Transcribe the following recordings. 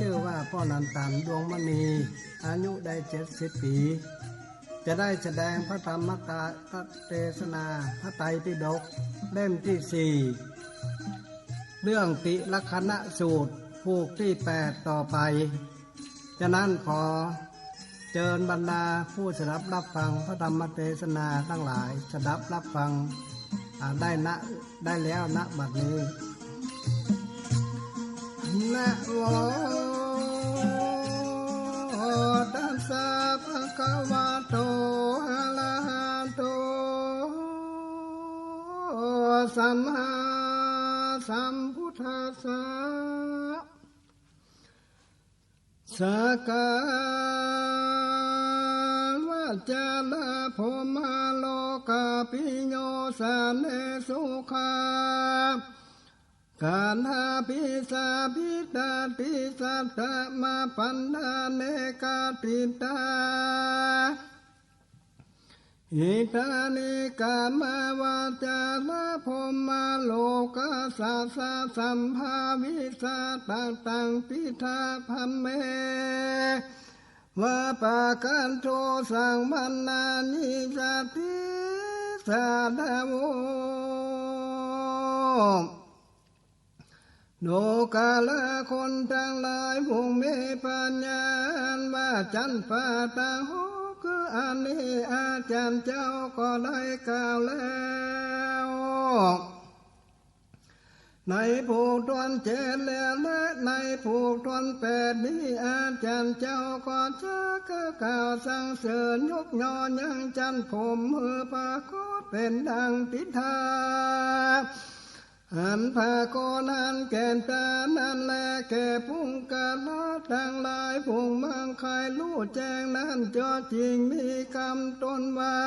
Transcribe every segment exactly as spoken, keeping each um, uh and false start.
จื้อว่าป้อหนันตัน ดวงมณี อายุได้เจ็ดสิบปี๋ จะได้แสดงพระธรรมเตสนาพระไตรปิฎกเล่มตี้สี่ เรื่องติลักขณสูตรผูกตี้แปดต่อไป ฉะนั้นขอเจิญบรรดาผู้สดับรับฟังพระธรรมเตสนาตังหลาย สดับรับฟัง อ่า ได้นะ ได้แล้วนะบัดนี้ นะโม ตัสสะ ภะคะวะโต อะระหะโต สัมมาสัมพุทธัสสะ สะกะวะจาระ พรหมาโลกาภิโย สะเน สุขะ ขันธาภิ สาภิตาติ สัตตะมะปันดา เนกาติตา อิทานิ กามาวาจาระ พรหมาโลกัสสะ สัมภาวิสา ตะตัง ติฏฐะ พะเม วะปะกัตโถ สังวัณณานิ สะติสาทะโว ดูกราคนตังหลาย ผู้มีปัญญาอันว่าจั้น ปาตัง หก คืออันนี้ อาจารย์เจ้าก็ได้กล่าวแล้ว ในผูกต้นเจ็ดแล้ว และในผูกต้นแปดนี้ อาจารย์เจ้าก็จะกล่าวสรรเสริญยกยอยังจั้นพรหม หื้อปรากฏเป๋นดังติฏฐะ อันปรากฏนั้นแก่ตานั้นแล แก่ปุคคละตังหลาย ผู้มักใค่ฮู้แจ้งนั้น จักจึ่งมีกำต้นว่า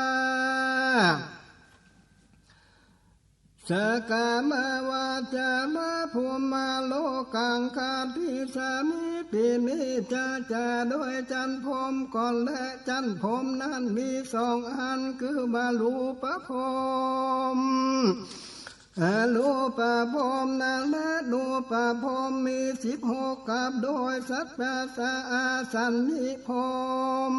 สะกามาวาจาระ พรหมาโลกังคาติสามิ ตี้นี้จะจาโดยจั้นพรหมก่อน และจั้นพรหมนั้นมีสองอัน คือว่ารูปพรหม อรูปพรหมนั้น และรูปพรหมมีสิบหกกับ โดยสัตตะสะอาสัญญิพรหม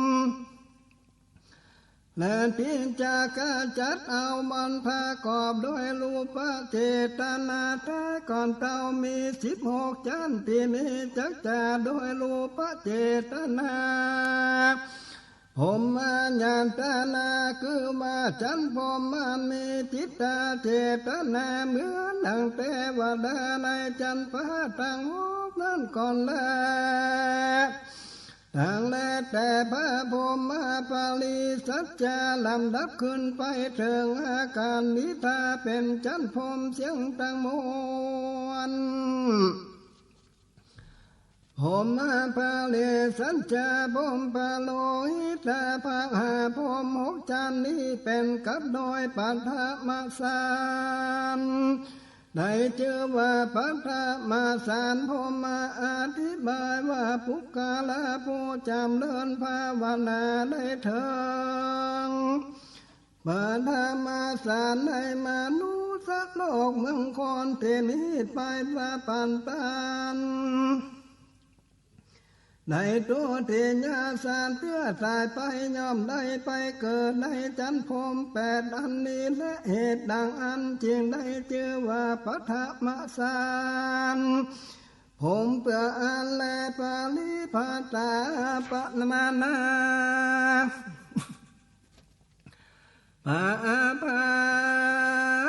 และตี้จะกำจัดเอามันประกอบโดยรูปเจตนา แต่ก่อนเต้ามีสิบหกจั้น ตี้นี้จักจาโดยรูปเจตนา พรหมายัตตนา คือว่าจั้นพรหมมันมีจิตตาเจตนาเหมือนดังเตวดาในจั้นฟ้าตังหกนั้นก่อนแล ตังแลแต่พระพรหมปริสัจจา ลำดับขึ้นไปเถิงอาการนิทา เป๋นจั้นพรหมเสี้ยงตังมวล พรหมปริสัจจา พรหมปโรหิตา พระหาพรหมหกจั้นนี้เป๋นกับโดยปฐมฌาน ได้จื้อว่าปฐมฌานพรหม อธิบายว่าปุคคละผู้จำเริญภาวนาได้เถิงปฐมฌานในมนุสโลกเมืองคน ตี้นี้ไปสะปันตัน ในทุติยฌานเตื้อต๋ายไป ย่อมได้ไปเกิดในจั้นพรหมแปดอันนี้แล เหตุดังอั้นจึ่งได้จื้อว่าปฐมฌานพรหมเปื้ออั้นแล ปริภัตตา อัปปมาณา ปะอาภั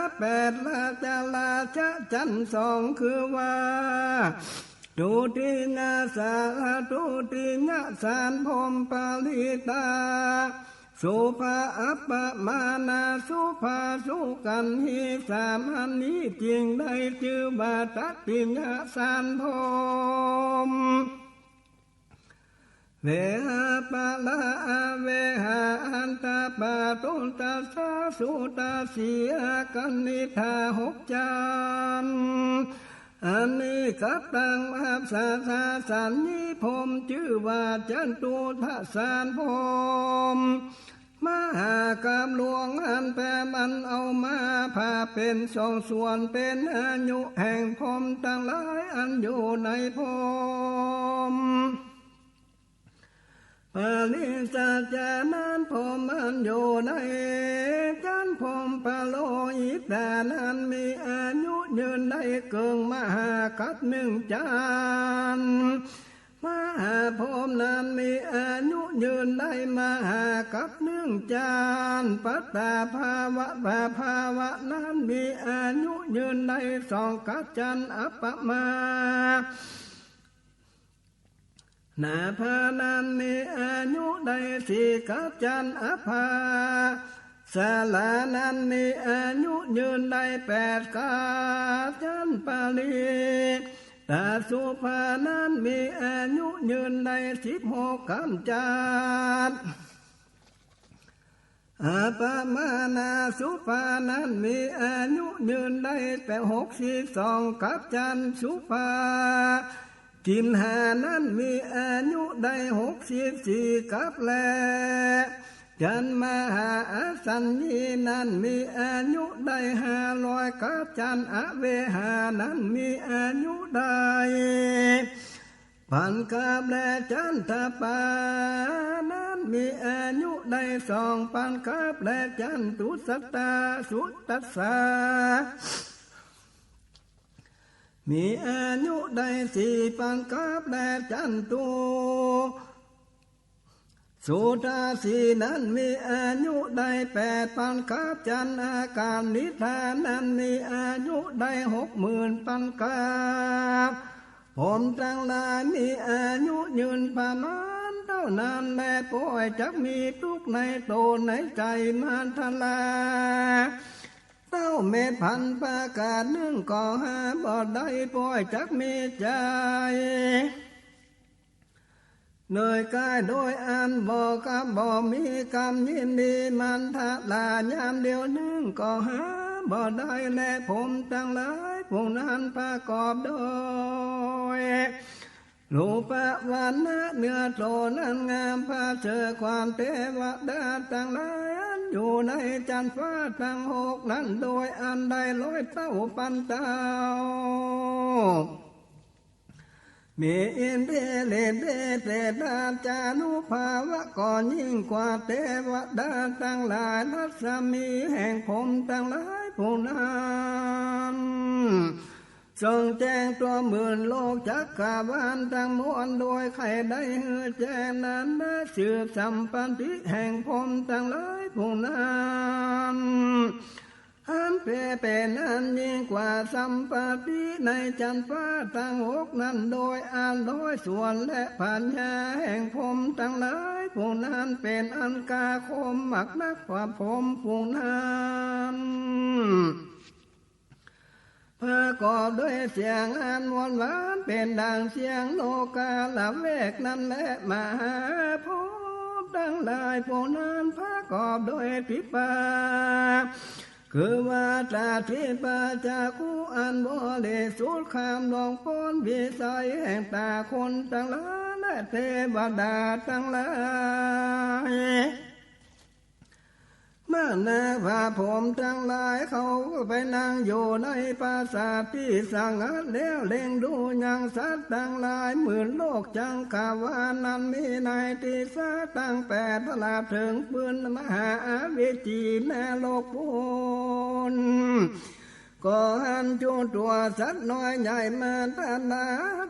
พแปด ละจราจะจั้นสอง คือว่า ทุติยฌาน ทุติยฌานพรหมปริตา สุภาอัปปมาณา สุภาสุขันหี สามอันนี้จึ่งได้จื้อว่าตติยฌานพรหม เวหาปะละ อเวหา อัตตปาตุตตะสา สุตตะสี อากัณฑิทา หกจั้น อันนี้กับตังอัปสราสัญญิพรหม จื้อว่าจตุตตฌานพรหม มหากัปหลวงอันแปดมันเอามาผ่าเป๋นสองส่วน เป๋นอายุแห่งพรหมตังหลายอันอยู่ในพรหม ปริสัจจานั้นพรหมอันอยู่ในจั๊นพรหมปโลหิตานั้นมีอายุยืนได้เกิ่งมหากัปหนึ่งจั๊น มหาพรหมนั้นมีอายุยืนได้มหากัปหนึ่งจั๊น ปัตตภาวะ ปภาวะนั้นมีอายุยืนได้สองกัปจั๊น อัปปมา ณาภานั้นมีอายุได้สี่กัปจั๊น อภาสารานั้นมีอายุยืนได้แปดกัปจั๊น ปริตตสุภานั้นมีอายุยืนได้สิบหกกัปจั๊น อัปปมาณาสุภานั้นมีอายุยืนได้แปด หกสิบสองกัปจั๊น สุภา กินหานั้นมีอายุได้หกสิบสี่กัปแล จั๊น มหาอสัญญีนั้นมีอายุได้ห้าร้อยกัปจั๊น อเวหานั้นมีอายุได้ ปันกัปแล จันทปานั้นมีอายุได้สองปันกัปแล จันตุสตา สุตัสสา มีอายุได้สี่ปันกัปแล จันตุ สุทาสีนั้นมีอายุได้แปดปันกัปจั๊น อากานิทานั้นมีอายุได้หกหมื่นปันกัป พรหมตังหลายมีอายุยืนประมาณเต้านั้นแล บ่จักมีตุ๊กข์ในโตในใจ๋ มันทรา เต้าเม็ดพันธุ์ผักกาดนึ่งก็หาบ่ได้ บ่จักมีใจ๋ โดยก๋ายโดยอันบ่กำ บ่มีกำยินดี มันทรายามเดียวนึ่งก็หาบ่ได้แล พรหมตังหลายผู้นั้นประกอบโดย รูปะวรรณะเนื้อโตนั้นงามประเสริฐกว่าเตวดาตังหลายอันอยู่ในจั๊นฟ้าตังหกนั้นโดยอันได้ร้อยเต้าปันเต้า มีอิทธิฤทธิเดชเตชะจานุภาพะก็ยิ่งกว่าเตวดาตังหลาย รัศมีแห่งพรหมตังหลายผู้นั้น ส่องแจ้งทั่วหมื่นโลกจักรวาลตังมวล โดยใค่ได้หื้อแจ้งนั้นนะ สืบสัมปัตติแห่งพรหมตังหลายผู้นั้น อันเป๋น เป๋นอันยิ่งกว่าสัมปัตติในจั๊นฟ้าตังหกนั้น โดยอันร้อยส่วน และปัญญาแห่งพรหมตังหลายผู้นั้น เป๋นอันกล้าคมมากนักกว่าพรหมผู้นั้น ประกอบด้วยเสียงอันม่วนหวาน เป๋นดังเสียงโลกาละเวกนั้นแล มหาพรหมตังหลายผู้นั้น ประกอบด้วยทิพพะ คือว่าตาทิพพะจักขุอันบริสุทธิ์ข้ามล่วงป๊นวิสัยแห่งต๋าคนตังหลาย และเตวดาตังหลาย มากนัก พระพรหมตังหลายเขาก็ไปนั่งอยู่ในปราสาทตี้สงัดแล้ว เล็งดูยังสัตว์ตังหลายหมื่นโลกจักรวาลนั้น มีในทิศตังแปด ตลอดเถิงพื้นมหาอเวจีนรกปูน ก็หันจุตั๋วสัตว์น้อยใหญ่มาตนา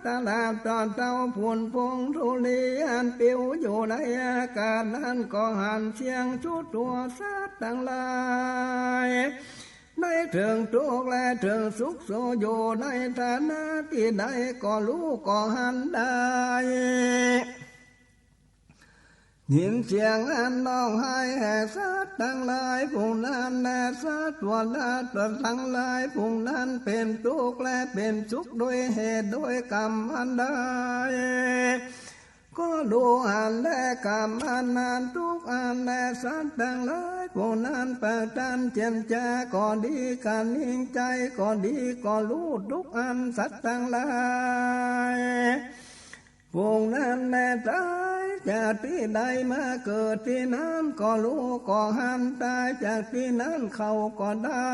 ตลอดตอนเต้าฝุ่นผงธุลีอันปิวอยู่ในอากาศนั้น ก็หันเสียงจุตั๋วสัตว์ตังหลาย ในเถิงตุ๊กข์และเถิงสุข โสอยู่ในฐานะตี้ใดก็ฮู้ก็หันได้ ยินเสียงอันฮ้องไห้แห่สัตว์ตังหลายผู้นั้น และสัตว์ตัวละตนตังหลายผู้นั้น เป๋นตุ๊กข์และเป๋นสุขโดยเหตุโดยกรรมอันใด ก็ฮู้อันและกรรมอันนั้น ตุ๊กข์อันและสัตว์ตังหลายผู้นั้น ปากตันเจียรจาก็ดี กะนิ่งใจ๋ก็ดี ก็ฮู้ตุ๊กข์อันสัตว์ตังหลาย ผู้นั้นแลต๋าย จากตี้ใดมาเกิดตี้นั้นก็ฮู้ก็หัน ต๋ายจากตี้นั้นเข้าก็ได้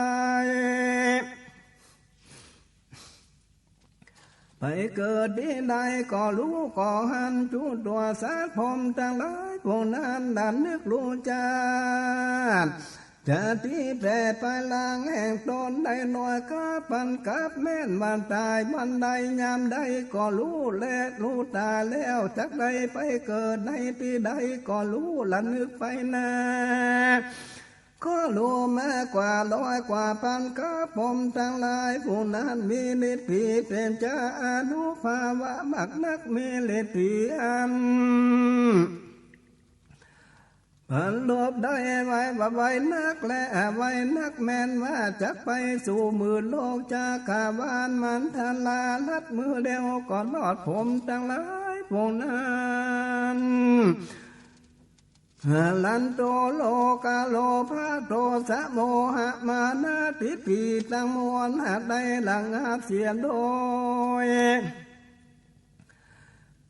ไปเกิดตี้ใดก็ฮู้ก็หัน จุตั๋วสัตว์พรหมตังหลายผู้นั้น ระนึกฮู้จัก จากตี้แปรภายหลังแห่งต๋นได้น้อย กั๋ปปันกั๋ปแม่น วันต๋ายวันใดยามใดก็ฮู้แล ฮู้ต๋ายแล้ว จักได้ไปเกิดในตี้ใดก็ฮู้ ระนึกไปนา ก็ฮู้มากกว่าร้อยกว่าปันกั๋ป พรหมตังหลายผู้นั้น มีฤทธีเป๋นจาอานุภาพะมากนัก มีฤทธีอัน อันรวบได้ไว ว่าไวนัก และไวนักแม่นว่าจักไปสู่หมื่นโลกจักรวาล มันทลาลัดมือเดียวก็รอด พรหมตังหลายผู้นั้น หะรันโต โลกา โลภะ โทสะ โมหะ มานะ ทิฏฐิตังมวลหากได้ระงับเสียโดย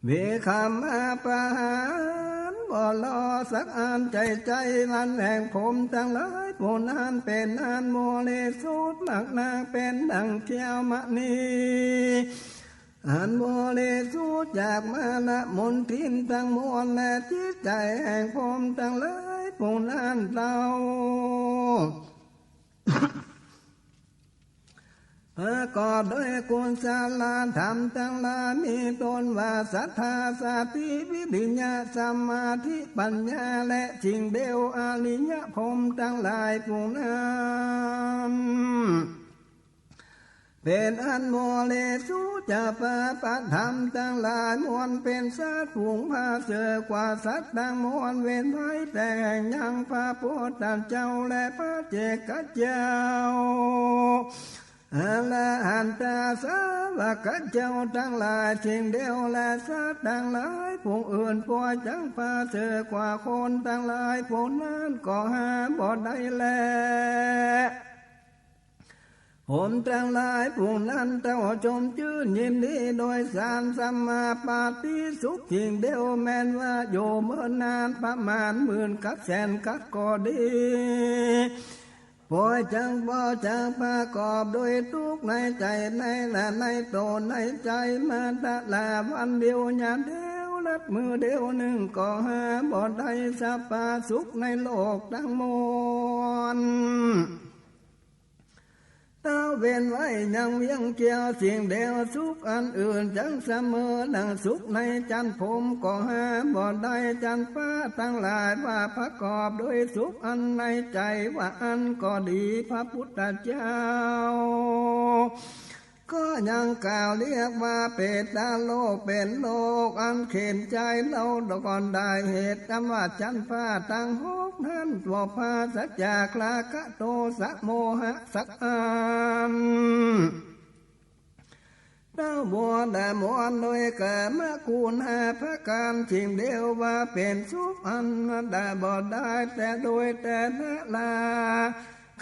วิคัมมะปะหาร บ่รอสักอัน ใจ๋ใจ๋มันแห่งพรหมตังหลายผู้นั้น เป๋นอันบริสุทธิ์มากนัก เป๋นดั่งแก้วมณี อันบริสุทธิ์จากมลมลทินตังมวล และจิตใจ๋แห่งพรหมตังหลายผู้นั้นเต้า ประกอบด้วยกุศลธรรมตังหลาย มีต้นว่าศรัทธา สติ วิริยะ สมาธิ ปัญญา และสิ่งเดียว อริยะพรหมตังหลายผู้นั้น เป๋นอันบริสุทธิ์จากปาปธรรมตังหลายมวล เป๋นสัตว์ฝูงผาเศษกว่าสัตว์ตังมวล เว้นไว้แต่แห่งยังพระพุทธเจ้า และพระเจกเจ้า อรหันตสาวกเจ้าตังหลาย สิ่งเดียว และสัตว์ตังหลายฝูงอื่น ปอยจักผาเศษกว่าคนตังหลาย ผู้นั้นก็หาบ่ได้แล พรหมตังหลายฝูงนั้นเต้าจมจื้นยินดี โดยสารสัมมาปาติสุข สิ่งเดียวแม่นว่าอยู่เมินนาน ประมาณหมื่นกับแสนกับก็ดี ปอยจักบ่จักประกอบด้วยทุกข์ในใจ๋ในและในตั๋วในใจ๋ มาตะลาวันเดียวยามเดียว ลัดมือเดียวนึ่งก็หาบ่ได้ สัพพะสุขในโลกตังมวล เต้าเว้นไว้ยังเวียงเกี่ยว สิ่งเดียวสุขอันอื่นจักเสมอดั่งสุขในจั๊นพรหมก็หาบ่ได้ จั๊นฟ้าตังหลายว่าประกอบด้วยสุขอันในใจ๋ ว่าอั้นก็ดี พระพุทธเจ้า ก็ยังกล่าวเรียกว่าเปตโลก เป๋นโลกอันเข็ญใจ๋เฮาก่อนได้ เหตุกำว่าจั๊นฟ้าตังหกนั้น ก็ปราศจากราคะโทสะโมหะสักอัน เต้าบัวดามวนโดยกามคุณห้าประก๋าน สิ่งเดียวว่าเป๋นสุขอันดาบ่ได้ แต่โดยแต่ละลา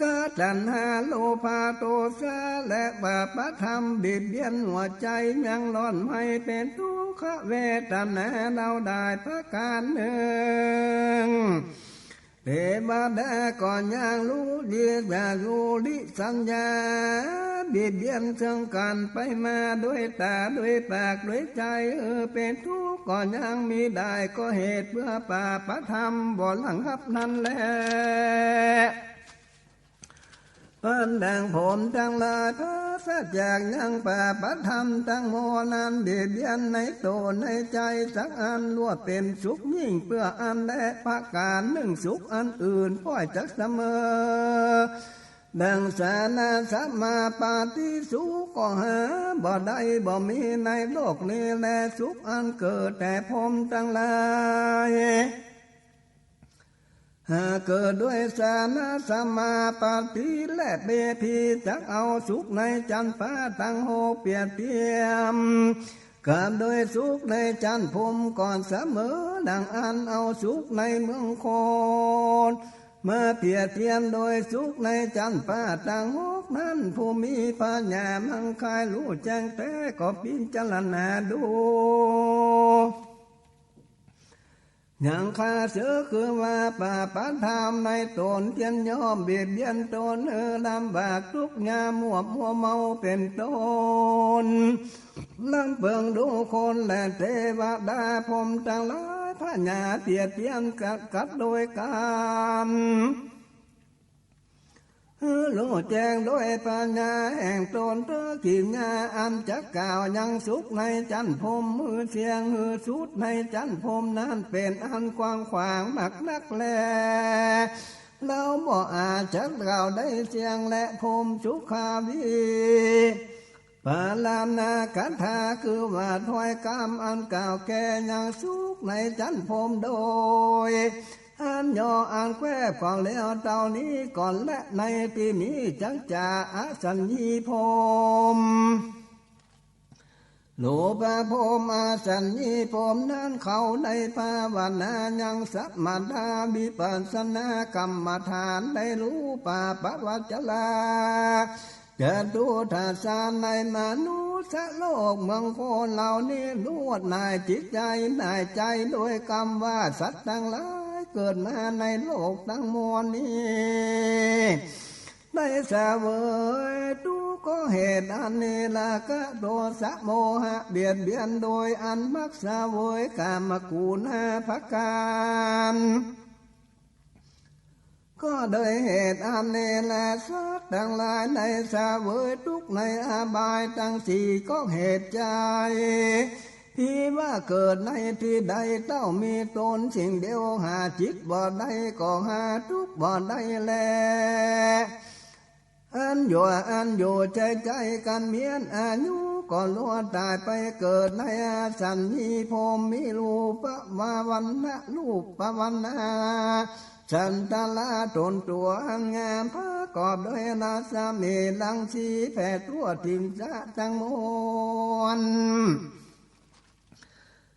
กะตัณหา โลภะ โทสะ และบาปธรรม เบียดเบียนหัวใจ๋ ยังร้อนไหม้เป๋นทุกขเวทนา เฮาได้ประก๋านนึ่ง เทวดาก็ยังฮู้ดี อยากฮู้ดีสัญญา เบียดเบียนเซิ่งกั๋นไปมา ด้วยต๋า ด้วยปาก ด้วยใจ๋ เออ เป๋นทุกข์ก็ยังมีได้ ก็เหตุเปื้อปาปธรรมบ่ระงับนั้นแล อันดังพรหมตังหลายปราศจากยังปาปธรรมตังมวลนั้น เบียดเบียนในตั๋วในใจ๋สักอัน ล้วนเป๋นสุขยิ่งเปื้ออั้นแล ประก๋านนึ่งสุขอันอื่นป้อยจักเสมอ ดังสานะสมาปาติสุขก็หาบ่ได้บ่มีในโลกนี้แล สุขอันเกิดแต่พรหมตังหลาย หากเกิดด้วยสานะสมาปาติและเปรียบเทียบ จักเอาสุขในจั๊นฟ้าตังหกเปรียบเทียบ กับด้วยสุขในจั๊นพรหมก่อนเสมอ ดังอั้นเอาสุขในเมืองคน มาเปรียบเทียบโดยสุขในจั๊นฟ้าตังหกนั้น ผู้มีปัญญามังคายฮู้แจ้งแต๊ก็พิจารณาดู ยังฆ่าเสือคือว่าปาปธรรมในต๋น เตียนย่อมเบียดเบียนต๋นหื้อลำบากตุ๊กข์ยาก มัวมัวเมาเป๋นต้น ลำเปิงดูคนและเตวดาพรหมตังหลาย พญาเตียดเตียนกัดกัดโดยกั๋น หื้อฮู้แจ้งโดยปัญญาแห่งต๋น เตื้อกิริยาอันจักกล่าวยังสุขในจั๊นพรหม หื้อเสี้ยงหื้อสุดในจั๊นพรหมนั้น เป๋นอันกว้างขวางนักนักแล เฮาบ่อาจจักกล่าวได้เสี้ยง และพรหมสุขาวิ ปารณาคาถา คือว่าถ้อยกำอันกล่าวแก้ยังสุขในจั๊นพรหมโดย อันย่ออันแคบ ก็แล้วเต้านี้ก่อนแล ในตี้นี้จักจะอสัญญีพรหม รูปพรหมอสัญญีพรหมนั้น เขาได้ภาวนายังสมถะวิปัสสนากรรมฐาน ได้รูปปวัจจรา จตุตถฌานในมนุสสโลกเมืองคนเหล่านี้ ลวดหน่ายจิตใจ๋หน่ายใจ๋โดยกำว่าสัตว์ตังหลายเกิดมาในโลกตังมวลนี้ ได้เสวยตุ๊กข์ก็เหตุอันนี้ ราคะโทสะโมหะเบียดเบียน โดยอันมักเสวยก๋ามคุณห้าประก๋าน ก็โดยเหตุอันนี้แล สัตว์ตังหลายได้เสวยตุ๊กข์ในอบายตังสี่ ก็เหตุใจ๋ ตี้ว่าเกิดในตี้ใดเต้ามีต๋นสิ่งเดียว หาจิตบ่ได้ก็หาตุ๊กข์บ่ได้แล อันอยู่อันอยู่ใจ๋ใจ๋กั๋นเมียน อายุก็ลวดต๋ายไปเกิดในอสัญญีพรหม มีรูปะวะวรรณะ รูปปะวรรณา ฉันทะละต๋นตั๋วอันงาม ประกอบโดยรัศมีรังสีแผ่ทั่วถิงสะตังมวล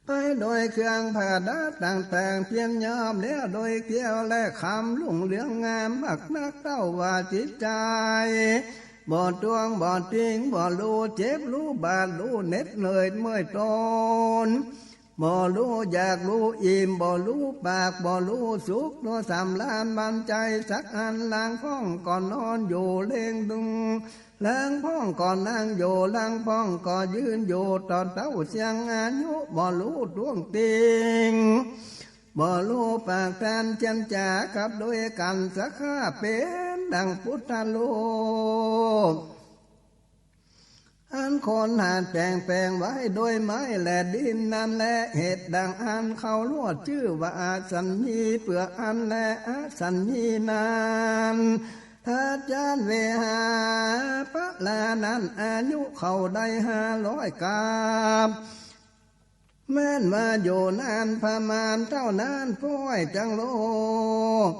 ไปโดยเครื่องประดับต่างๆ เตียนย่อมแล้วโดยแก้วและคำรุ่งเรืองงาม มากนักเต้าว่าจิตใจ๋ บ่ตวงบ่ติง บ่ฮู้เจ็บฮู้บาด ฮู้เหน็ดเหนื่อยเมื่อยตน บ่ฮู้อยากฮู้อิ่ม บ่ฮู้ปาก บ่ฮู้สุข ฮู้สำราญมันใจ๋สักอัน ลางพ่องก็นอนอยู่เล็งดึง ลางพ่องก็นั่งอยู่ ลางพ่องก็ยืนอยู่ ต่อเต้าเสี้ยงอายุ บ่ฮู้ตวงติง บ่ฮู้ปากตันเจียรจ๋า กับโดยกั๋นสักข้า เป๋นดังพุทธรูป อันคนหัดแต่งแป๋งไว้โดยไม้และดินนั้นแล เหตุดังอั้นเขาลวดจื้อว่าอสัญญี เปื้ออั้นแลอสัญญีนั้น ถ้าจั๊นเวหาปะลานั้น อายุเขาได้ห้าร้อยกับ แม่นว่าอยู่นานประมาณเต้านั้น ป้อยจังโลก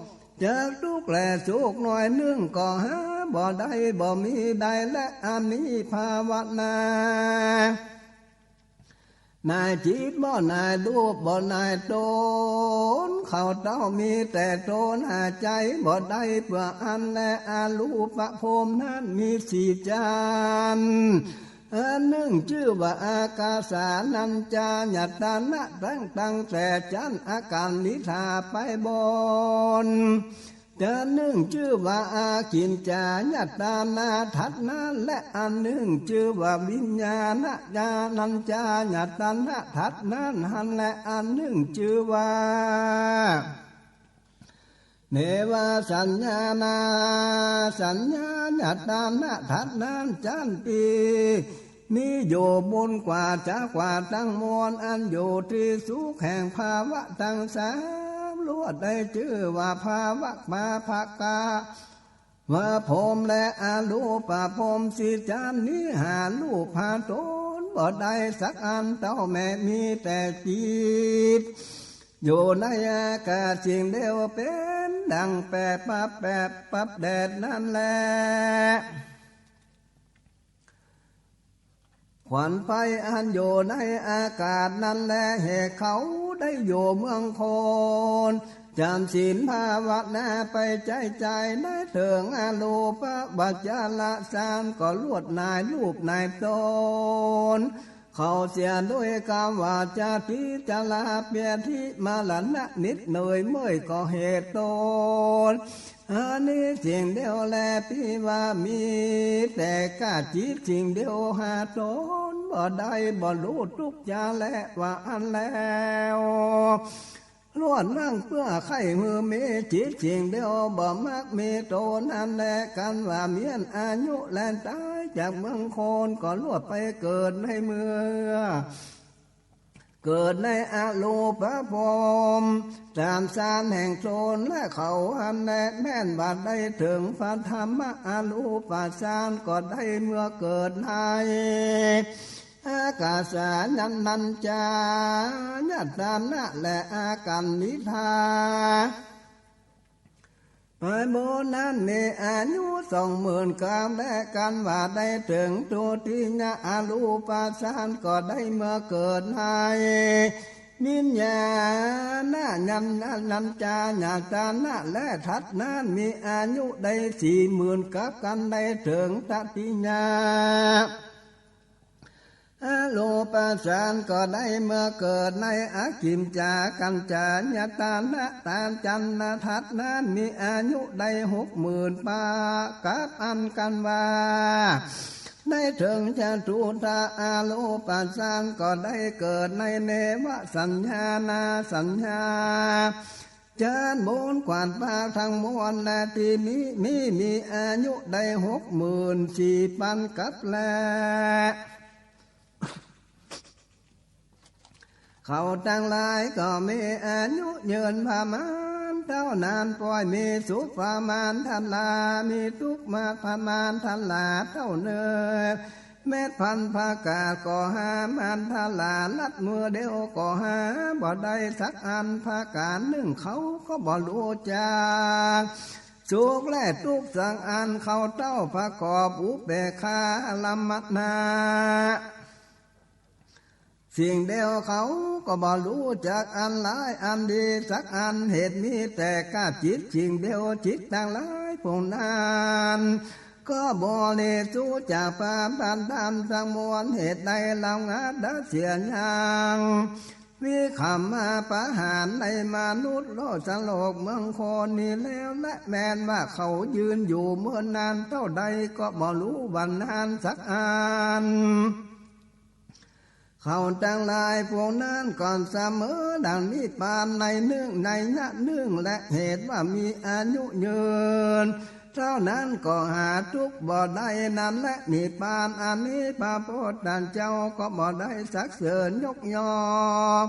จากตุ๊กข์และสุขหน่อยนึ่งก็หาบ่ได้ บ่มีได้ และอันนี้ภาวนา หน่ายจิตบ่หน่ายรูป บ่หน่ายตน เขาเต้ามีแต่ตนหาใจ๋บ่ได้ เปื้ออั้นแลอรูปพรหมนั้นมีสี่จั๊น อันนึ่งจื้อว่าอากาสานัญจายตนะ ตั้งตั้งแต่จั๊นอากัณฑิฐาไปบน จั๊นนึ่งจื้อว่าอากิญจายตนะ ถัดนั้น และอันนึ่งจื้อว่าวิญญาณญาณัญจายตนะ ถัดนั้นหั้น และอันนึ่งจื้อว่า เนวสัญญานาสัญญายตนะ ถัดนั้นจั๊นตี้ มีอยู่บุญกว่าจ๋ากว่าตังมวล อันอยู่ตี้สุขแห่งภาวะตังสาม ลวดได้จื้อว่าภาวะปาปะกะ ว่าพรหมและอรูปพรหมสี่จั๊นนี้ หารูปหาตนบ่ได้สักอัน เต้าแม่มีแต่จิต อยู่ในอากาศสิ่งเดียว เป๋นดังแปบปับแปบปับแดดนั้นแล ควันไฟอันอยู่ในอากาศนั้นแล เหตุเขาได้อยู่เมืองคน จ๋ำศีลภาวนาไปใจ๋ใจ๋ ในเถิงอรูปปวัจจรฌาน ก็ลวดหน่ายรูปหน่ายตน เขาเสียโดยกำว่าจะติจาราเปียธิมรณะนิดหน่อยเมื่อยก็เหตุตน อันนี้สิ่งเดียวแลตี้ว่ามี แต่ก้าจิตสิ่งเดียวหาตนบ่ได้ บ่ฮู้ตุ๊กจาแลว่าอั้นแล้ว ล้วนหวังเปื้อใค่หื้อมีจิตสิ่งเดียว บ่มักมีตนนั้นแล กันว่าเมี้ยนอายุแลต๋ายจากเมืองคน ก็ลวดไปเกิดในเมือง เกิดในอรูปพรหม ต๋ามฌานแห่งตนและเขาอันแล แม่นว่าได้เถิงพระธรรมะอรูปฌาน ก็ได้เมื่อเกิดใน อากาสานัญจายตนะและอากัญญิทา ไปบนนั้นมีอายุสองหมื่นกับ และกันว่าได้เถิงทุติยะอรูปฌาน ก็ได้เมื่อเกิดใน วิญญาณะนัญ นัญจายตนะ และถัดนั้นมีอายุได้สี่หมื่นกับ กันได้เถิงตติยะ อรูปฌาน ก็ได้เมื่อเกิดในอกิญจากัญจายตนะ ต๋ามจันทร์นะ ถัดนั้นมีอายุได้หกหมื่นปา กับ อันกันว่าได้เถิงจตุตะอรูปฌาน ก็ได้เกิดในเนวสัญญานาสัญญา จานบนกวาดปาทั้งมวลแล ตี้มี มี มีอายุได้หกหมื่นสี่ปันกับแล เขาตังหลายก็มีอายุยืนประมาณเต้านาน ป้อยมีสุขประมาณทันลา มีตุ๊กข์มาประมาณทันลาเต้าเนิน เม็ดพันธุ์ผักกาดก็หามันทลา ลัดมือเดียวก็หาบ่ได้สักอัน ผักกาดนึ่งเขาก็บ่ฮู้จักสุขและตุ๊กข์สักอัน เขาเต้าประกอบอุเปกขาละมัตนา สิ่งเดียวเขาก็บ่ฮู้จักอันร้ายอันดีสักอัน เหตุมีแต่ก้าจิตสิ่งเดียว จิตตังหลายพวกนั้น ก็บริสุทธิ์จากบาปธรรมทั้งมวล เหตุใดเล่า อันตเสียยัง วิคัมมาประหารในมนุษย์โลกสโลกเมืองคนนี้แล้ว และแม้นว่าเขายืนอยู่เมื่อนานเต้าใด ก็บ่ฮู้วันนั้นสักอัน เขาตังหลายพวกนั้นก็เสมอดังนิพพานในนึ่ง ในยะนึ่ง และเหตุว่ามีอายุยืน เต้านั้นก็หาตุ๊กข์บ่ได้นั้นแล นิพพานอันนี้พระพุทธเจ้าก็บ่ได้สรรเสริญยกย่อง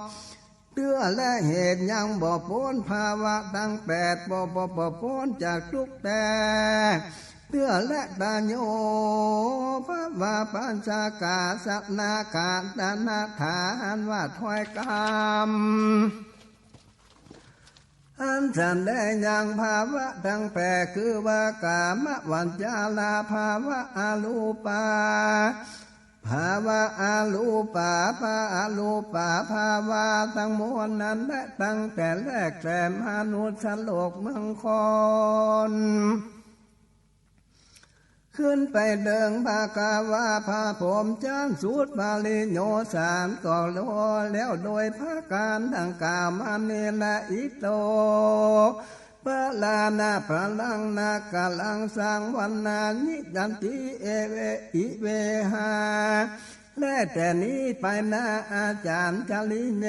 เตื้อและเหตุยังบ่ป๊นภาวะตังแปด บ่ บ่ บ่ป๊นจากตุ๊กข์แต๊ เตื้อและตะโย ภาวะปัญจกาสนาคาตนาฐานว่าถ้อยกำ อันแสดงยังภาวะตังแปด คือว่ากามวัจจราภาวะ อรูปาภาวะ อรูปาภา อรูปาภาวะตังมวลนั้นแล ตั้งแต่แรกแต่มนุษย์โลกเมืองคน ขึ้นไปเถิงภควา พระพรหมจรรย์สุดปริโยชน์สาม ก็แล้วโดยประก๋านดังกล่าวมานี้แล อิโต ปะราณะปะรังนาคารัง สังวัณณานิ จันติ เอเว อิเวหา และแต่นี้ไปหน้า อาจารย์จริเย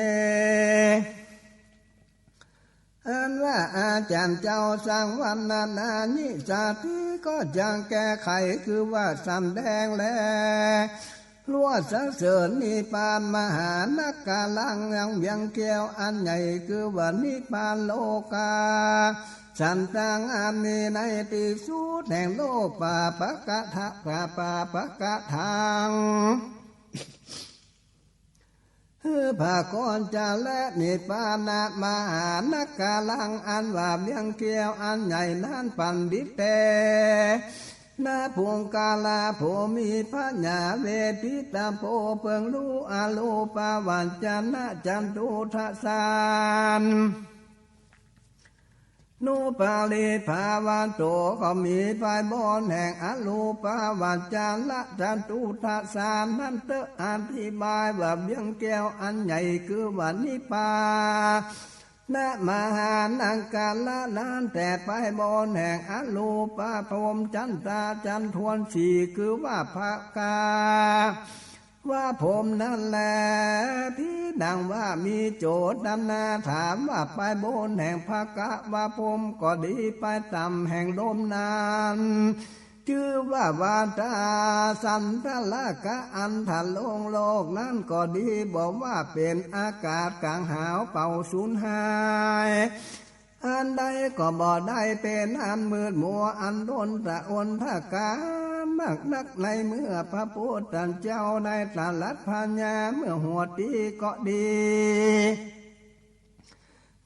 อันว่าอาจารย์เจ้าสังวัณณานิ สาธิก็จักแก้ไข คือว่าสำแดงแล ลวดสรรเสริญนิพพานมหานครัง ยังเวียงแก้วอันใหญ่ คือว่านิพพานโลกา สันตัง อันมีในตี้สุดแห่งโลก ปาปะกะทะ ปาปะปะกะทัง คือพระกรจะและนิพพานมหานครัง อันว่าเวียงแก้วอันใหญ่นั้น ปัณฑิตเต นะปุคคละผู้มีปัญญา เวทิตะโพเปิงฮู้ อรูปวัจจนะจตุตะฌาน นุปริภาวัตโต ก็มีปายบนแห่งอรูปาวจรจตุตสานั้นเต๊อะ อธิบายว่าเวียงแก้วอันใหญ่คือว่านิพพานะมหานครนั้น แต่ปายบนแห่งอรูปพรหมจันตาจันทวนสี่ คือว่าพระกา ว่าพรหมนั้นแล ทีนัง ว่ามีโจทย์นานาถามว่าปายบนแห่งพระกะวะพรหมก็ดี ปายต่ำแห่งลมนั้น จื้อว่าวาตาสันทะละกะ อันทะลงโลกนั้นก็ดี บ่ว่าเป๋นอากาศก๋างหาวเป่าสูญหาย อันใดก็บ่ได้เป๋นอันมืดมัว อันล้นตะอนทะกามากนัก ในเมื่อพระพุทธเจ้าได้ตรัสพญา เมื่อหัวตี้ก็ดี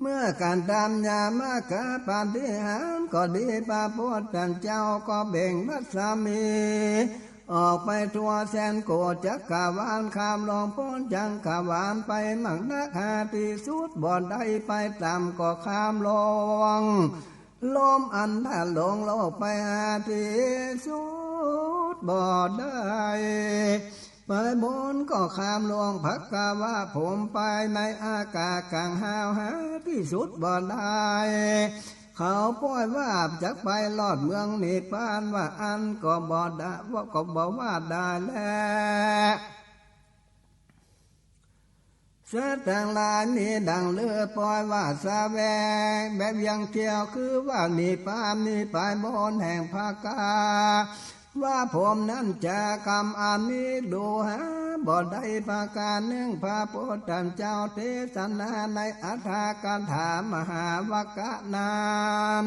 เมื่อก๋านตามยามกะปาฏิหาริย์ก็ดี พระพุทธเจ้าก็เบ่งรัศมี ออกไปทั่วแสนโกฏจักรวาล ข้ามล่วงป๊นจักรวาลไปมากนัก หาตี้สุดบ่ได้ ปายต่ำก็ข้ามล่วงลมอันทะลงโลกไป หาตี้สุดบ่ได้ ปายบนก็ข้ามล่วงพระกะวะพรหมไปในอากาศก๋างหาว หาตี้สุดบ่ได้ เขาป้อยว่าจักไปลอดเมืองนิพพาน ว่าอั้นก็บ่ได้ ว่าก็บ่ว่าได้แล สัตว์ตังหลายมีดั่งลือป้อยว่าแสวงแบบเวียงแก้ว คือว่านิพพาน มีปายบนแห่งพระกะวะพรหมนั้น จะกำอันนี้ดูหาบ่ได้ประก๋านนึ่ง พระพุทธเจ้าเตสนาในอัฏฐกถามหาวักกะนั้น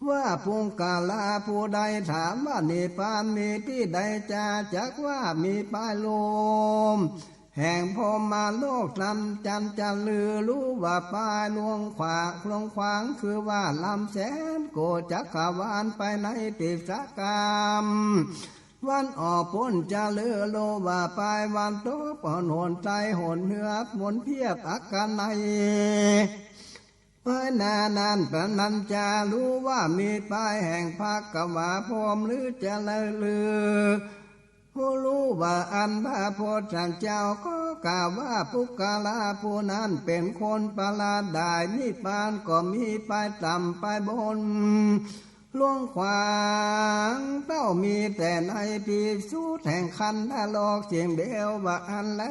ว่าปุคคละผู้ใดถามว่านิพพานมีตี้ใดจา จักว่ามีปายลมแห่งพรหมโลกนั้น จันจะลือ รู้ว่าปายล่วงขวาง ล่วงขวาง คือว่าล้ำแสนโกฏจักรวาลไปในติสสะกาม วันออกป๊นจะลือ รู้ว่าปายวันตก หนใต้หนเหนือ หมุนเพียบอัคคนัย ปายนานั้น ปะนั้นจา รู้ว่ามีปายแห่งพระกะวะพรหม หรือจะลือ ผู้รู้ว่าอั้น พระพุทธเจ้าก็กล่าวว่าปุคคละผู้นั้นเป๋นคนประหลาดดาย นิพพานก็มีปายต่ำปายบน ล่วงขวางเต้า มีแต่ในตี้สุดแห่งคันธโลกเสี้ยงเดียว ว่าอั้นแล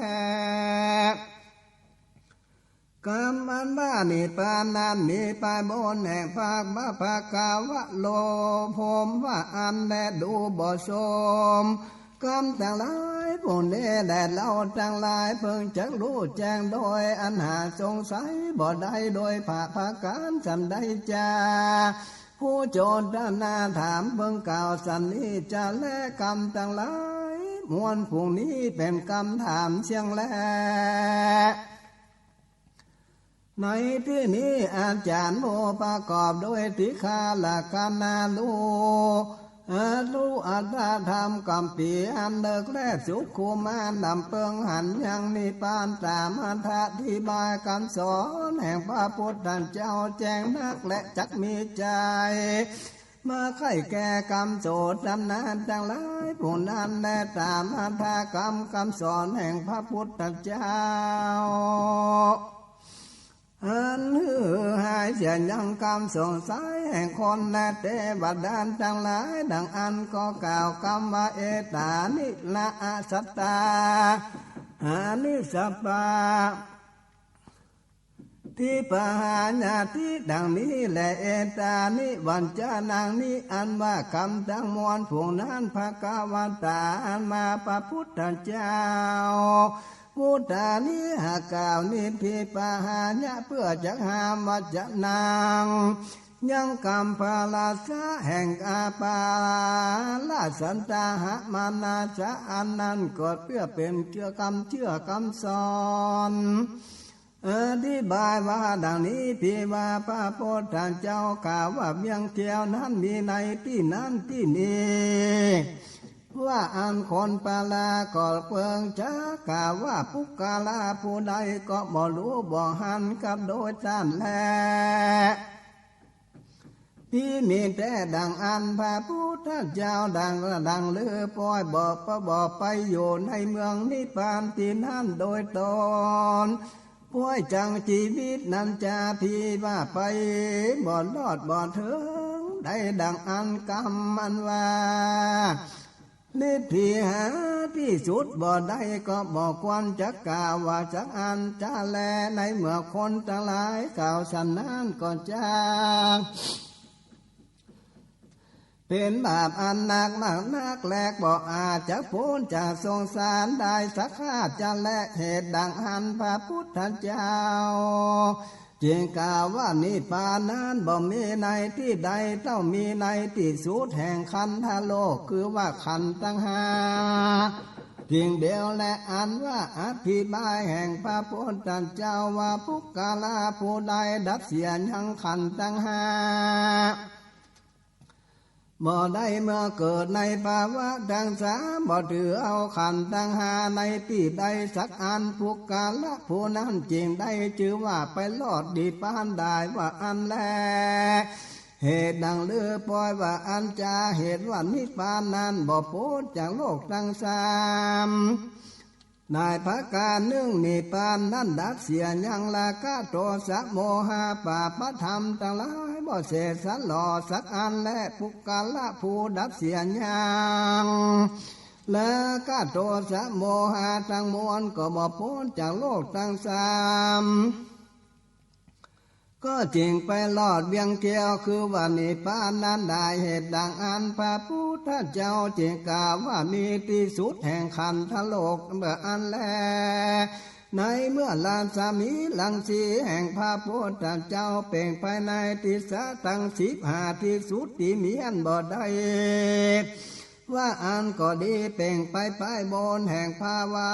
กำอันว่านิพพานนั้นมีปายบนแห่งพระกะวะพระกะวะโลพรหม ว่าอั้นแล ดูบ่ชม กำตังหลายผู้นี้แล เฮาตังหลายเพิ่งจักฮู้แจ้งโดยอันหาสงสัยบ่ได้ โดยประก๋านสันใดจา ผู้โจทนาถามเพิ่งกล่าวสันนี้จาแล กำตังหลายมวลฝูงนี้เป๋นกำถามเสี้ยงแล ในตี้นี้อาจ๋ารย์ผู้ประกอบโดยติขาละคณาลู รู้อัตถธรรมกัมภีร์อันเลิศแล สุขุมานำเปิงหันยังนิพพาน ต๋ามอัตถะอธิบายกำสอนแห่งพระพุทธเจ้าแจ้งนัก และจักมีใจ๋มาใค่แก่กำโสตนานตังหลายผู้นั้นแล ต๋ามอัตถกำกำสอนแห่งพระพุทธเจ้า อันหื้อหายเสียยังกำสงสัยแห่งคนและเตวดาตังหลาย ดังอั้นก็กล่าวกำว่า เอตานินะอสัตตา หานิสัพพา ทิปหาญาติ ดังนี้แล เอตานิวัจจานัง นี้อันว่ากำตังมวลฝูงนั้น ภควตา อันมาพระพุทธเจ้า พุทธานิ หากกล่าวนิ ทิปหาญะ เปื้อจักห้าม วัจจานัง ยังกำปราศะแห่งอาปาราสันตาหะมานาสะ อันนั้นก็เปื้อเป๋นเจื้อกำเจื้อกำสอน อธิบายว่าดังนี้ ที่ว่าพระพุทธเจ้ากล่าวว่าเวียงแก้วนั้นมีในตี้นั้นตี้นี้ ว่าอันคนประหลาดก็เปิงจักกล่าวว่าปุคคละผู้ใดก็บ่ฮู้บ่หันกับโดยต้านแล ตี้มีแต๊ดั่งอั้น พระพุทธเจ้าดั่ง ดั่งลือปอยบอก บ่ บ่ไปอยู่ในเมืองนิพพานตี้นั้นโดยตน ปอยจั้งจีวิตนั้นจา ตี้ว่าไปบ่รอดบ่เถิง ได้ดั่งอั้นกำอันว่า ฤทธิหาตี้สุดบ่ได้ ก็บ่ควรจะกล่าวว่าสักอันจะแล ในเมื่อคนตังหลายกล่าวฉันนั้นก็จะเป๋นบาปอันหนักมากนัก และบ่อาจจะป๊นจากสงสารได้สักข้าจะแล เหตุดั่งอั้นพระพุทธเจ้า จึงกล่าวว่านิพพานนั้นบ่มีในตี้ใด เต้ามีในตี้สุดแห่งขันธโลก คือว่าขันธ์ตังห้า เพียงเดียวแล อันว่าอธิบายแห่งพระพุทธเจ้าว่า ปุคคละผู้ใดดัดเสียยังขันธ์ตังห้า บ่ได้เมื่อเกิดในภาวะตังสาม บ่ถือเอาขันธ์ตังห้าในตี้ใดสักอัน ปุคคละผู้นั้นจึงได้จื้อว่าไปรอดนิพพานได้ว่าอั้นแล เหตุดั่งลือปอยว่าอั้นจา เหตุว่านิพพานนั้นบ่ป๊นจากโลกตังสาม ในประก๋านนึ่ง นิพพานนั้นดัดเสียยังราคะโทสะโมหะ บาปธรรมตังหลายบ่เสสะหลอสักอันแล ปุคคละผู้ดัดเสียยังราคะโทสะโมหะตังมวล ก็บ่ป๊นจากโลกตังสาม ก็จึงไปรอดเวียงเกี้ยว คือว่านิพพานนั้นได้ เหตุดั่งอั้นพระพุทธเจ้าจึงกล่าวว่ามีตี้สุดแห่งขันธโลกเมื่ออั้นแล ในเมื่อรัศมีรังสีแห่งพระพุทธเจ้าเปล่งไปในทิศตังสิบห้าตี้สุดตี้เมียนบ่ได้ ว่าอั้นก็ดี เปล่งไปไปบนแห่งภาวะ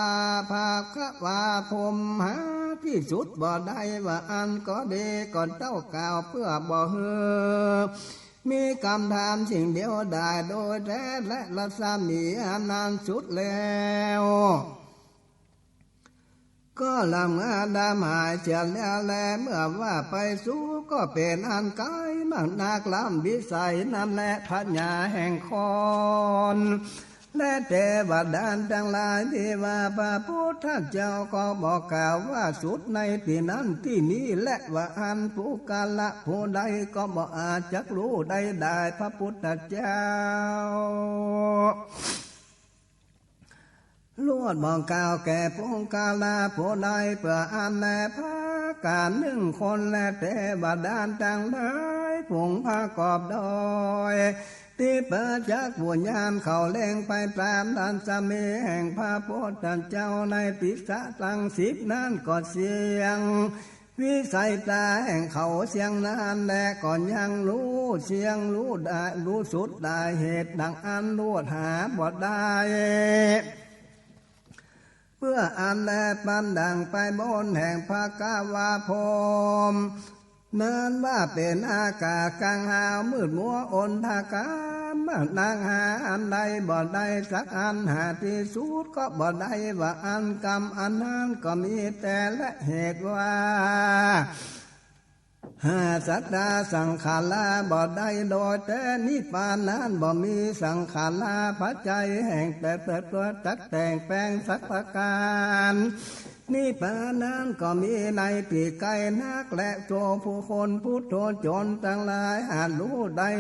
ภควาพรหมหาตี้สุดบ่ได้ ว่าอั้นก็ดี ก็เต้ากล่าวเปื้อบ่หื้อมีกำถามสิ่งเดียวได้โดยแต๊ และรัศมีอันนั้นสุดแล้ว ก็ลำงาดำหายเสียแล้วแล เมื่อว่าไปสูงก็เป๋นอันไก๋มากนักล้ำวิสัยนั้นแล พญาแห่งคนและเตวดาตังหลาย ตี้ว่าพระพุทธเจ้าก็บ่กล่าวว่าสุดในตี้นั้นตี้นี้แล ว่าอั้นปุคคละผู้ใดก็บ่อาจจักฮู้ได้ได้ พระพุทธเจ้า ลวดบ่กล่าวแก่ปุคคละผู้ใด เปื้ออั้นแล ประก๋านนึ่ง คนและเตวดาตังหลายฝูงประกอบโดยทิพยจักขุญาณ เขาเล็งไปต๋ามรัศมีแห่งพระพุทธเจ้าในทิศตังสิบนั้นก็เสี้ยง วิสัยต๋าแห่งเขาเสี้ยงนั้นแล ก็ยังฮู้เสี้ยงฮู้ได้ ฮู้สุดได้ เหตุดั่งอั้นลวดหาบ่ได้ เปื้ออั้นแล ปันดั่งไปบนแห่งภควาพรหมนั้นว่าเป๋นอากาศกลางหาวมืดมัวอนธการ นักหาอันใดบ่ได้สักอัน หาตี้สุดก็บ่ได้ว่าอั้น กำอันนั้นก็มีแต๊แล เหตุว่า หาสัตตาสังขาราบ่ได้โดยแต๊ นิพพานนั้นบ่มีสังขาราปัจจัยแห่งแต๊เกิดจักแต่งแปลงสักประก๋าน นิพพานนั้นก็มีในตี้ไก๋นักแล โสปุคคลปุถุชนตังหลายหากฮู้ได้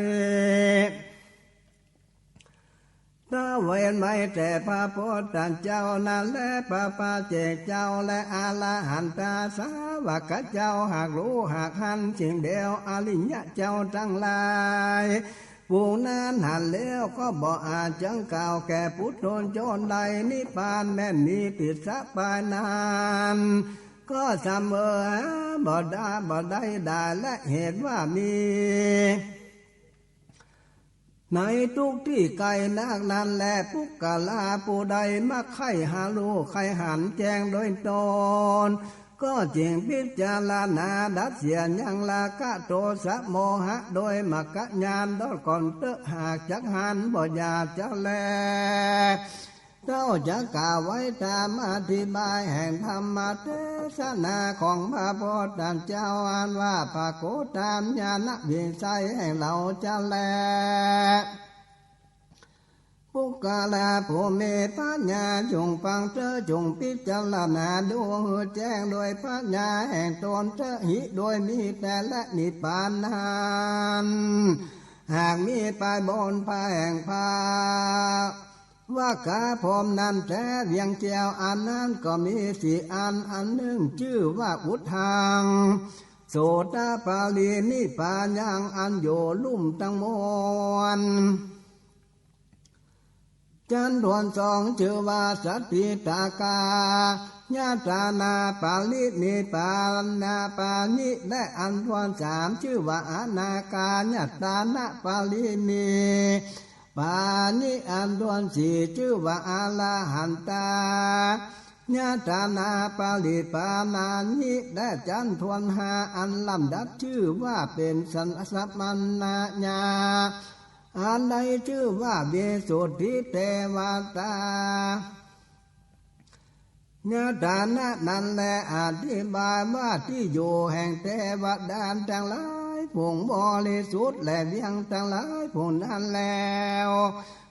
ตระเวนไปแต๊พระพุทธเจ้านั้นแล พระปัจเจกเจ้าและอรหันตาสาวกเจ้าหากฮู้หากหันสิ่งเดียว อริยะเจ้าตังหลาย ฝูงนั้นหันแล้วก็บ่อาจจักกล่าวแก่ปุถุชนได้ นิพพานแม่นมีตี้สะปายนั้น ก็สำเริญบ่ได้ บ่ได้ได้ และเหตุว่ามี ในทุกตี้ไก๋นักนั้นแล ปุคคละผู้ใดมักใค่หาฮู้ใค่หันแจ้งโดยตน ก็จึงพิจารณาดัดเสียยังราคะโทสะโมหะโดยมรรคญาณดอดก่อนเต๊อะ หากจักหันบ่อยากจะแล เ เต้าจะกล่าวไว้ต๋ามอธิบายแห่งธรรมเตสนาของพระพุทธเจ้า อันว่าปรากฏต๋ามญาณวิสัยแห่งเฮาจะแล บุคคลผู้มีปัญญาจงฟังเต๊อะ จงพิจารณาดูหื้อแจ้งโดยปัญญาแห่งต๋นเต๊อะ หิโดยมีแต๊แลนิพพานนั้น หากมีไปบนภาคแห่งพระ วกาพรหมนั้นแต๊ เวียงแก้วอันนั้นก็มีสี่อัน อันนึ่งจื้อว่าอุทธัง โสตปรินิพพายัง อันอยู่ลุ่มตังมวล จั้นถ้วนสองจื้อว่าสตติตากายตนะปรินิพพานะปานิ และอันถ้วนสามจื้อว่าอนากายตนะปรินิพพานิ อันถ้วนสี่จื้อว่าอรหันตายตนะปรินิพพานิ และจั้นถ้วนห้าอันลำดับจื้อว่าเป๋นสัมมนาญาณ อันใดจื้อว่าวิสุทธิเตวตา ญาณนั้นแล อธิบายว่าตี้อยู่แห่งเตวดาตังหลายผู้บริสุทธิ์ และเวียงตังหลายผู้นั้นแล้ว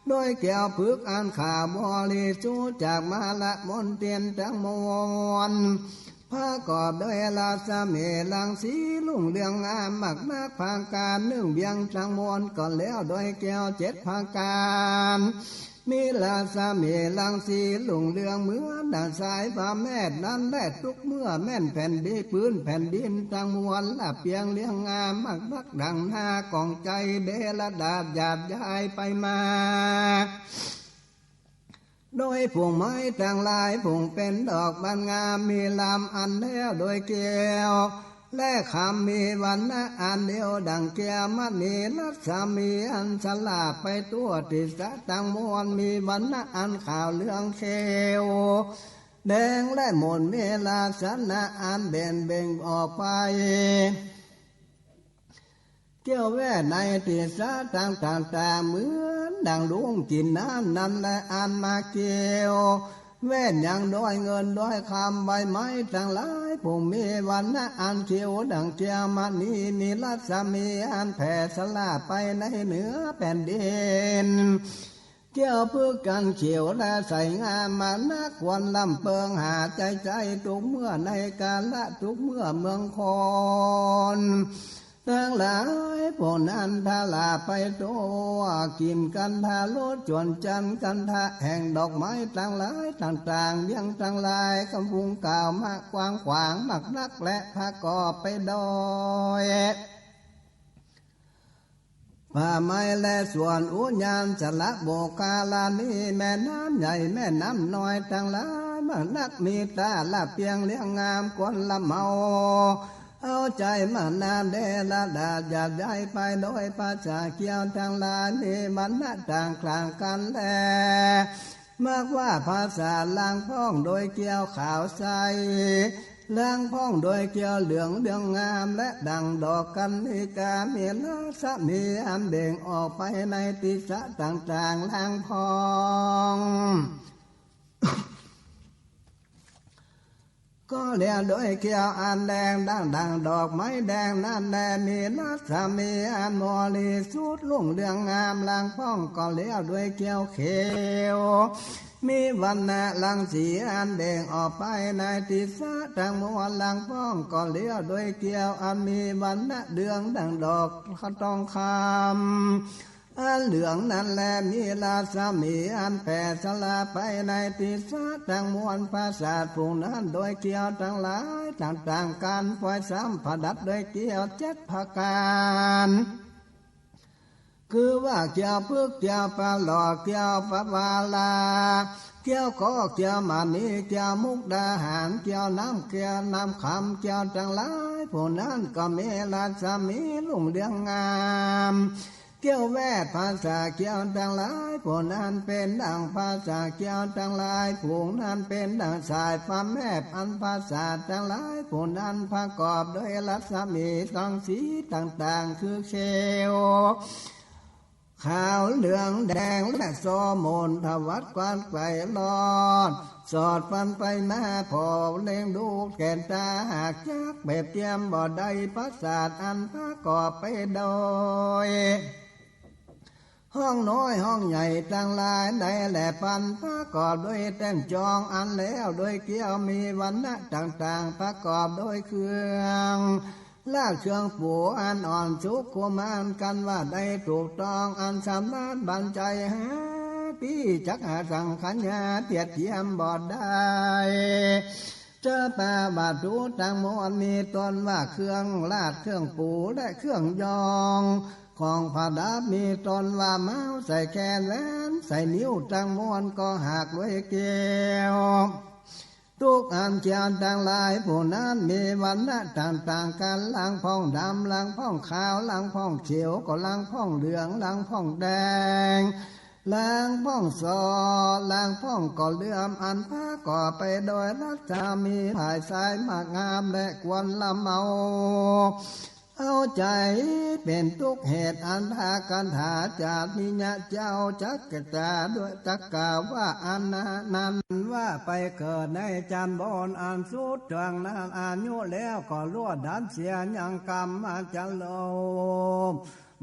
โดยแก้วผึกอันขาวบริสุทธิ์จากมลมลทินตังมวล ประกอบโดยรัศมีรังสีรุ่งเรืองงามมากนัก ประก๋านนึ่งเวียงตังมวลก็แล้วโดยแก้วเจ็ดประก๋าน มีรัศมีรังสีรุ่งเรืองเหมือนดั่งสายฟ้าแมบนั้นแล ทุกเมื่อแม่นแผ่นดิน พื้นแผ่นดินตังมวลละเปียงเรียงงามมากนัก ดั่งนาของใจ๋เดรดาษหยาดย้ายไปมา โดยฝูงไม้ตังหลายฝูงเป๋นดอกบานงาม มีลำอันแล้วโดยแก้ว และคำมีวรรณะอันเดียวดั่งแก้วมณี รัศมีอันสะหลาดไปทั่วติสาตังมวล มีวรรณะอันขาวเหลืองเขียวแดง และหมดมีลักษณะอันเบ่งเบ่งออกไป แก้วแว่นในติสาตังต่างๆ เหมือนดั่งลุงกิ๋นน้ำนั้นแล อันมาแก้วแว่นยังโดยเงินโดยคำ ใบไม้ตังหลายผู้มีวรรณะอันเขียวดั่งแก้วมณี มีรัศมีอันแผ่สะหลาดไปในเหนือแผ่นดิน แก้วผึกอันเขียวและใสงามมากนัก ควรลำเปิงหาใจ๊ใจ๊ ทุกเมื่อในกาละทุกเมื่อเมืองคนตังหลายผู้นั้นทะลาไปทั่ว กลิ่นกันธะรสจวนจันทร์ กันธะแห่งดอกไม้ตังหลายต่างๆ เวียงตังหลายกำพุงกล่าวมากว้างขวางมากนัก และประกอบไปโดย ป่าไม้และสวนอุญญาณสระโบกาลานี แม่น้ำใหญ่แม่น้ำน้อยตังหลายมากนัก มีต๋าละเปียงเรียงงามควรละเมาเอาใจ๋มากนา เดรดาษหยาดย้ายไปโดยภาษาแก้วตังหลาย มีวรรณะต่างๆ กั๋นแล มากว่าภาษาลางพ่องโดยแก้วขาวใส ลางพ่องโดยแก้วเหลืองเรืองงาม และดั่งดอกกัณฑิกา มีรัศมีอันเบ่งออกไปในติสาต่างๆ ลางพ่อง ก็แล้วโดยแก้วอันแดงดั่งดั่งดอกไม้แดงนั้นแล มีรัศมีอันบริสุทธิ์รุ่งเรืองงาม ลางพ่องก็แล้วโดยแก้วเขียว มีวรรณะรังสีอันเบ่งออกไปในติสาตังมวล ลางพ่องก็แล้วโดยแก้วอันมีวรรณะเหลืองดั่งดอกทองคำ อันเหลืองนั้นแล มีรัศมีอันแผ่สะหลาดไปในติสาตังมวล ประสาทฝูงนั้นโดยแก้วตังหลายต่างๆ กั๋น ปอยซ้ำประดับโดยแก้วเจ็ดประก๋าน คือว่าแก้วผึก แก้วปะหลอด แก้วปะวาลา แก้วก็ แก้วมณี แก้วมุกดาหาร แก้วน้ำ แก้วน้ำคำ แก้วตังหลายผู้นั้นก็มีรัศมีรุ่งเรืองงาม แก้วแว่นภาษาแก้วตังหลายผู้นั้นเป๋นดั่งภาษาแก้วตังหลายฝูงนั้น เป๋นดั่งสายฟ้าแมบ อันภาษาตังหลายผู้นั้นประกอบโดยรัศมีรังสีต่างๆ คือเขียว ขาวเหลืองแดงและโสมน ทวัดควันไกลลอด สอดฟันไปมา ผ่อเล็งดูแก่นตา หากจักเปรียบเทียมบ่ได้ ปราสาทอันประกอบไปโดย ห้องน้อยห้องใหญ่ตังหลาย ในแหละปันประกอบโดยแต้มจอง อันแล้วโดยเกลี้ยว มีวรรณะต่างๆ ประกอบโดยเครื่อง ลาดเครื่องปูอันอ่อนสุขุม อันกันว่าได้ถูกต้อง อันสามารถบันไจหาตี้จักหาสังขยาเปรียบเทียมบ่ได้ เจ้าป่าวัตถุตังมวล มีต้นว่าเครื่องลาดเครื่องปูและเครื่องยอง ของประดับ มีต้นว่าเมาใส่แขน แหวนใส่นิ้ว ตังมวลก็หากด้วยแก้ว ทุกอันเจียตังหลายผู้นั้น มีวรรณะต่างๆ กั๋น ลางพ่องดำ ลางพ่องขาว ลางพ่องเขียว ก็ลางพ่องเหลือง ลางพ่องแดง ลางพ่องสอด ลางพ่องก็เหลือม อันประกอบไปโดยรัศมี ผายใสมากงาม และควรละเมา เอาใจ๋ เป๋นทุกข์เหตุ อันพระคาถาจาริยะเจ้าจักกะจาด้วย จักกล่าวว่าอันนั้นว่าไปเกิดในจันบน อันสุดเถิงนั้น อายุแล้วก็ล่วงดับเสีย ยังกรรมมาจะลง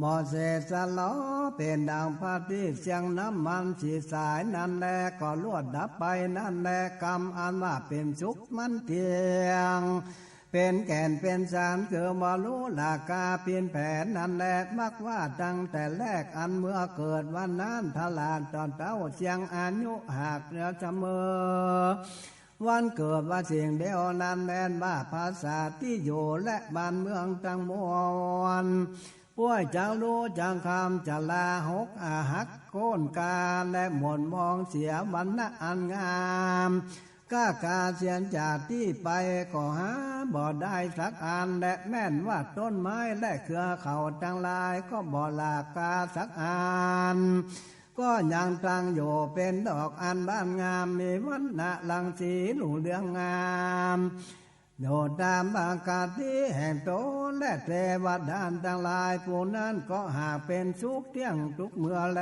บ่เสสะหลอ เป๋นดังพระอาทิตย์เสี้ยงน้ำมันสีสายนั้นแล ก็ล่วงดับไปนั้นแล กรรมอันว่าเป๋นสุขมันเที่ยง เป๋นแก่นเป๋นสาร คือบ่ฮู้ราคาปิ้นแผนนั้นแล มักว่าตั้งแต่แรก อันเมื่อเกิดวันนั้น ตลอดตอนเฒ่าเสี้ยง อายุหากเหลือเสมอ วันเกิดว่าสิ่งเดียวนั้น แม่นว่าปราสาทตี้อยู่ และบ้านเมืองตังมวล ป้วยจักฮู้จักคำ จะลาหกอาหักโค่นคา และหม่นหมองเสีย วรรณะอันงาม ก้าคาเสียจากตี้ไป ก็หาบ่ได้สักอัน และแม่นว่าต้นไม้และเครือเขาตังหลาย ก็บ่ราคาสักอัน ก็ยังตั้งอยู่เป๋นดอกอันบานงาม มีวรรณะรังสีรุ่งเรืองงาม อยู่ต๋ามปกติแห่งต๋น และเตวดาตังหลายผู้นั้น ก็หากเป๋นสุขเตี้ยงทุกเมื่อแล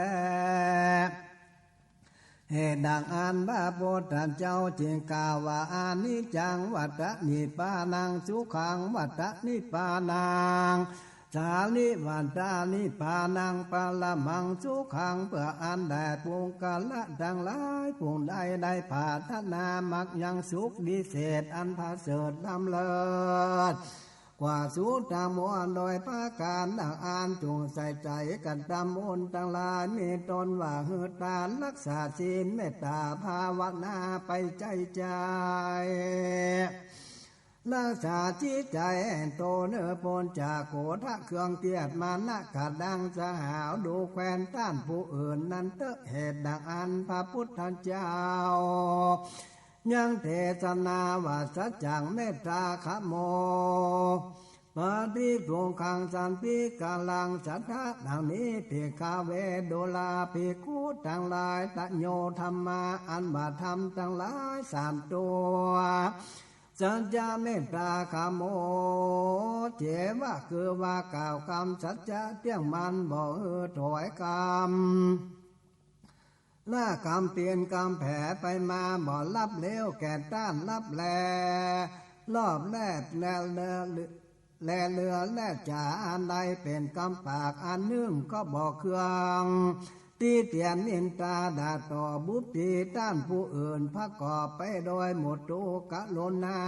เหตุดังอั้นพระพุทธเจ้าจึงกล่าวว่า อนิจจังวัตตะนิพพานัง สุขังวัตตะนิพพานัง สาริวัตตะนิพพานัง ปรมังสุขัง เปื้ออันแด่ปุคคละตังหลายผู้ใดได้ปรารถนามักยังสุขวิเศษอันประเสริฐล้ำเลิศ กว่าสุขตังมวลโดยประก๋านดังอั้น จุ่งใส่ใจ๋กระทำบุญตังหลาย มีต้นว่าหื้อตาน รักษาศีล เมตต๋าภาวนาไปใจ๋ใจ๋ รักษาจิตใจ๋แห่งต๋นหื้อป๊นจากโกฏะเครื่องเตียด มานะกะดังสหาว ดูแควนต้านผู้อื่นนั้นเต๊อะ เหตุดังอั้นพระพุทธเจ้า ยังเตสนาว่า สัจจังเมตตาขะโม ปะฏิทุกขังสันติกรัง สัทธะ ดังนี้ ภิกขะเว ดูราภิกขุตังหลาย ตะโยธัมมา อันว่าธรรมตังหลายสามตั๋ว สัจจะเมตตาขะโม เจวะ คือว่ากล่าวกำสัจจะเตี้ยงมั่น บ่หื้อถอยกำ ละกำเปียนกำแผลไปมา บ่ลับเลี้ยวแก่ต้านลับแล รอบแลบแลเลือ แลเลือแลจ๋า อันใดเป๋นกำปากอันนึ่ง ก็บ่เคือง ติเตียนนินตาด่าต่อบุพผีต้านผู้อื่น ประกอบไปโดยมุทุกรุณา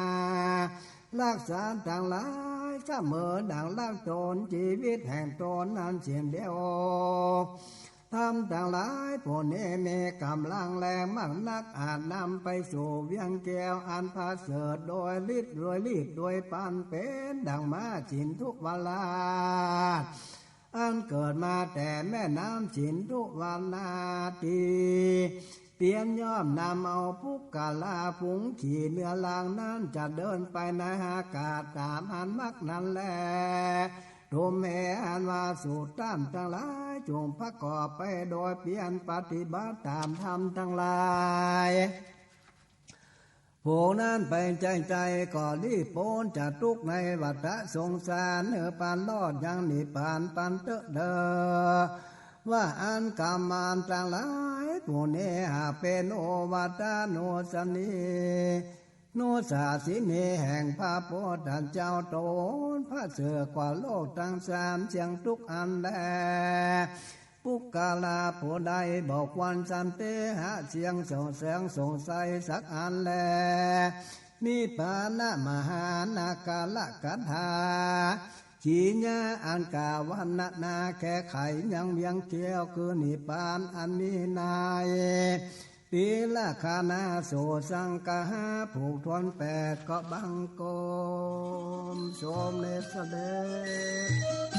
รักษาตังหลายเสมอดังรักต๋น จีวิตแห่งต๋นนั้นสิ่งเดียว ธรรมตังหลายผู้นี้มีก๋ำลังแรงมากนัก อาจนำไปสู่เวียงแก้วอันประเสริฐ โดยฤทธิ์โดยฤทธิ์โดยปัน เป๋นดังม้าสินธุวราช อันเกิดมาแต่แม่น้ำสินธุวนาที เตียนย่อมนำเอาปุคคละฝูงขี่เรือรางนั้น จะเดินไปในอากาศต๋ามอันมักนั้นแล ทุมเห อันว่าสูตรต้านตังหลาย จุ่งประกอบไปโดยเปียรปฏิบัติต๋ามธรรมตังหลาย ผู้นั้นไปใจ๋ใจ๋ ก็ลี้ป๊นจากตุ๊กข์ในวัฏสงสาร หื้อปานรอดยังนิพพานปันเต๊อะเด้อ ว่าอั้น กำมารตังหลาย ผู้นี้หากเป๋นโอวาทานุสสาสนี นุสสาสนีแห่งพระโพธิเจ้าต๋น ประเสริฐกว่าโลกตังสามเสี้ยงทุกอันแล ปุคคละผู้ใดบ่ควรสันเตหะ เสี้ยงส่องแสงส่องใสสักอันแล นิพพานมหานาคละคาถา กิริยาอันกล่าววรรณนาแก้ไขยังเวียงเกี้ยวคือนิพพานอันมีใน ตีละคานาสูตรสังคหา ผูกถ้วนแปด ก็บังคมสมเด็จเสด็จ